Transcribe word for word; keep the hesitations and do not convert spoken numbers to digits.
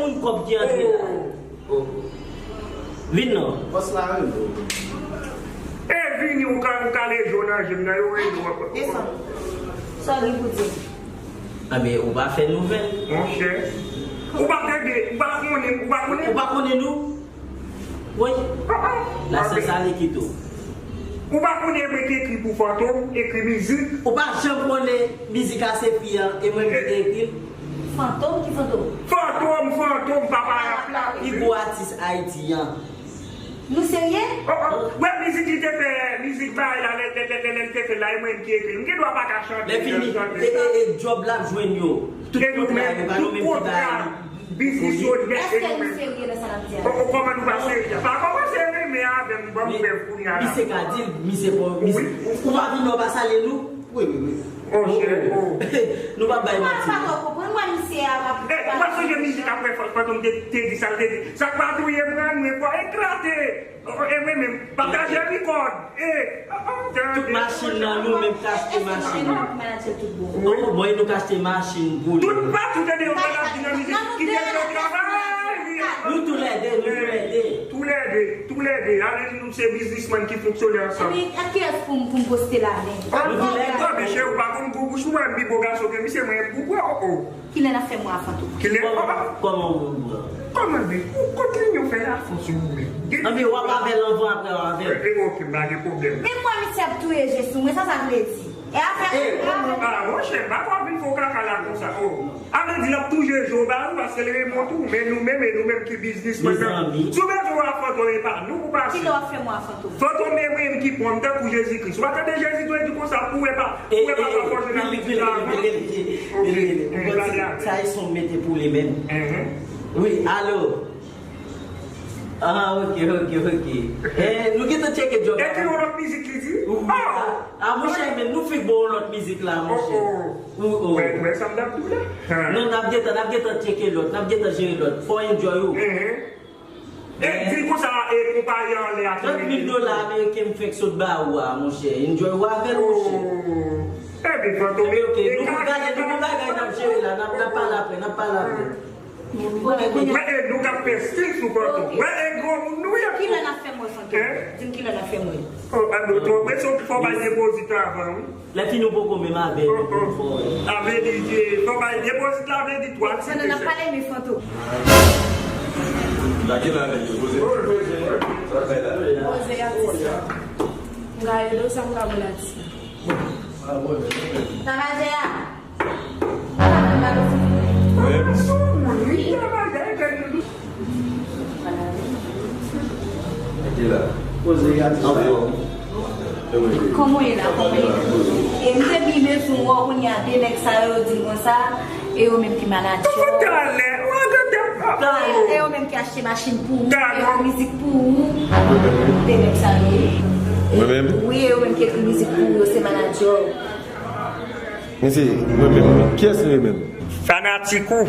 Yon kòb ki antre la. Oh. Vin non. Bòs la rele w. E vini, ou ka, ou kale je w nan je m nan, yo rele w ankò. Desann. Sa w gen pou di? Anben, ou pa fè nouvèl. Monchè. Ou pa tande, ou pa konnen, ou pa konnen. Ou pa konnen nou? Wi. Ah, ah. La sè sa li kite w. Ou pa konnen mwen te ekri pou Fantom, ekri mizik. Ou pa janm konnen mizik a se fi an, e mwen ki te ekri l. Fantom? Ki Fantom? Fantom, Fantom, papa rap la. Pi gwo atis Ayiti an. Nou serye? Oh, oh. Wè mizik li te fè, mizik bay la, lè, lè, lè, lè, lè l te fè la, e mwen ki ekri l. M gen dwa pa ka chante. Lè fini, e, e, e, djòb la ap jwenn yo. Tout kontra yo, pa nou menm ki ba yo. Biznis yo nèt e nou menm. Èske nou serye nan sa n ap di a? Oh, oh, kòman nou pa serye? Pa kòmanse renmen avè m, ban m prèv kounye a la. Misye ka di l, misye bon, misye. Ou pa vin nan w pa salye nou? Wi, wi, wi. Monchè, oh. Nou pa bay manti. Mwen pa twò konprann, mwen misye a pa. Eh, ou pa sonje mizik apre Fantom te, te di sa l te di? Sa k pa touye pran nou, e fò eklate. Oh, oh, e mwen menm, pataje rikòd. Eh, oh, oh, tout machin nan nou menm k achte machin. Manager tout bon. Oh, bon, e nou k achte machin pou li. Tout patou tande yo pral ap di nan mizik, kite l fè travay li. Nou toulède, nou toulède. Toulède, toulède. Ale di nou se biznismann ki fonksyone ansanm. Epi, ak kiyès pou m, pou m poste la menm? Oh, oh, oh, mesye, ou pa konn gwo bouch ou wè, m pi bon gason ke misye, mwen, ou wè, oh, oh. Kilè n ap fè mwa a Fantom? Kilè? Kòman, kòman ou wè? Kòman, men, ou kot linyon fè la fòs ou menm? Anben, w ap avè l anvan, apre w avè l. Eh, eh, ok, m pa gen pwoblèm. Men mwen, misye ap touye je sou mwen, sa sa vle di? E afè. Eh, ah, monchè, m pa kwè w vin fè w kaka la konsa, oh. A vle di, l ap touye je w ba nou, paske l renmen w tou, men nou menm, e nou menm ki biznismann nan. Mezanmi. Si w bezwen wè Fantom, e pa nou pou pase. Kilè w ap fè mwa a Fantom? Fantom e mwen ki pran m tankou Jezikri. Si w pa tande Jezi tou, e di konsa, pou w e pa, pou w e pa fòse nan pitit la avan. Ou konprann sa e son mete pou li menm. Wi, alo. Ah, ok, ok, ok. Eh, nou gentan tcheke djòb la. Ekri yon lòt mizik, li di. Wi. Ah, monchè, men nou fèk bon yon lòt mizik la, monchè. Oh, oh. Ou, oh. Wè, wè sa m t ap di w la. Non, n ap gentan, n ap gentan tcheke lòt, n ap gentan jere lòt. Fò enjoy ou. E di l konsa, e konpayi anlè a ki trant mil dola ameriken m fèk sot ba ou a, monchè. Enjoy ou avè l, monchè. Oh. Ebyen, Fantom, ok, nou pou gade, nou pou bagay n ap jere la, n ap, n ap pale apre, n ap pale apre. Wè, e nou k ap fè stil sou Fantom. Wè, e gwo moun nou ye. Kilè n ap fè mwen, Fantom? Di m kilè n ap fè mwen. Oh, a, nou twò prese, fò bay depozit avan, wi. Lè fini ou poko menm avè l, oh, oh, fò. Avè l, fò bay depozit la, avè l, twa ti. Pandan n ap pale, men Fantom. Lakay la, nèg yo poze. Poze. Sa bay la. Poze atis la. M ka ede w, sa m ka ban atis la. Sa va, Jè a? Sa va, m ka ban atis la. Mwen, m sou moun, wi, sa va, Jè a. Kòman w ye la? Kòman w ye? E m te byen bezwen wè w kounye a, de nèg sa yo, yo di m konsa, e yo menm ki manager w. E yo menm ki achte machin pou ou, e yo mizik pou ou. De nèg sa yo, wi. Mwen menm? Wi, e yo menm ki ekri mizik pou ou, yo se manager w. Men se mwen menm, wi. Kiyès li menm? Fanatik ou.